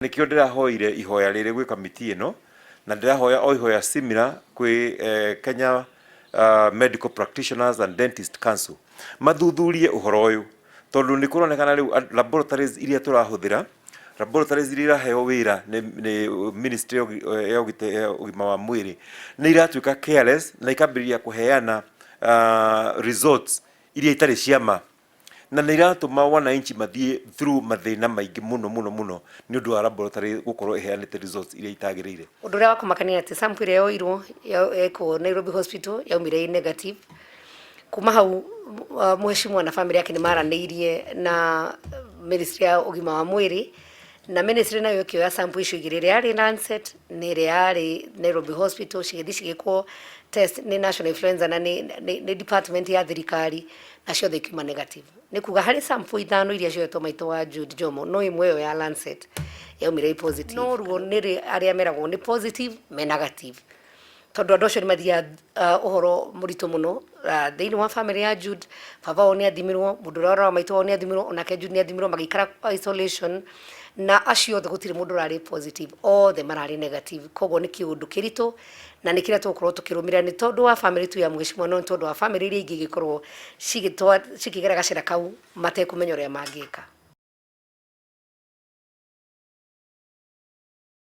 Nĩkĩo ndĩrahoire ihoya rĩrĩ gwĩ kamiti ĩno, na ndĩrahoya o ihoya similar kwĩ Kenya Medical Practitioners and Dentist Council, mathuthurie ũhoro ũyũ, tondũ nĩ kũronekana rĩu laboratories iria tũrahũthĩra, laboratories iria iraheo wĩra nĩ ministry ya ũgima wa mwĩrĩ, nĩ iratuĩka careless na ikambĩrĩria kũheana results iria itarĩ cia ma. Na nĩ iratũma wananchi mathiĩ through mathĩna maingĩ mũno mũno mũno nĩ ũndũ wa laboratory gũkorwo ĩheanĩte results iria itagĩrĩire. Ũndũ ũrĩa wa kũmakania nĩ atĩ sample ĩrĩa yoirwo yekwo Nairobi Hospital yaumire ĩ negative. Kuma hau mheshimiwa na famĩlĩ yake nĩ maranĩirie na ministry ya ũgima wa mwĩrĩ na ministry nayo ĩkĩoya sample icio igĩrĩ, ĩrĩa yarĩ Lancet na ĩrĩa yarĩ Nairobi Hospital, cigĩthiĩ cigĩkwo test nĩ National Influenza na nĩ department ya thirikari na ciothe ikiuma negative. Nĩ kuga harĩ sample ithano iria cioetwo maitũ wa Jude Njomo, no ĩmwe ĩyo ya Lancet yaumire ĩ positive. No ruo nĩ rĩ arĩa meragwo nĩ positive me negative, tondũ andũ acio nĩ mathiaga ũhoro mũritũ mũno thĩinĩ wa famĩlĩ ya Jude. Baba wao nĩ athimirwo, mũndũ ũrĩa ũroraga maitũ wao nĩ athimirwo, onake Jude nĩ athimirwo, magĩikara isolation, na acio othe gũtirĩ mũndũ ũrarĩ positive, othe mararĩ negative. Koguo nĩ kĩũndũ kĩritũ na nĩ kĩrĩa tũgũkorwo tũkĩrũmĩrĩra, nĩ tondũ wa famĩlĩ tu ya mheshimiwa, no nĩ tondũ wa famĩlĩ iria ingĩ ingĩkorwo cikĩgera gacĩra kau matekũmenya ũrĩa mangĩka.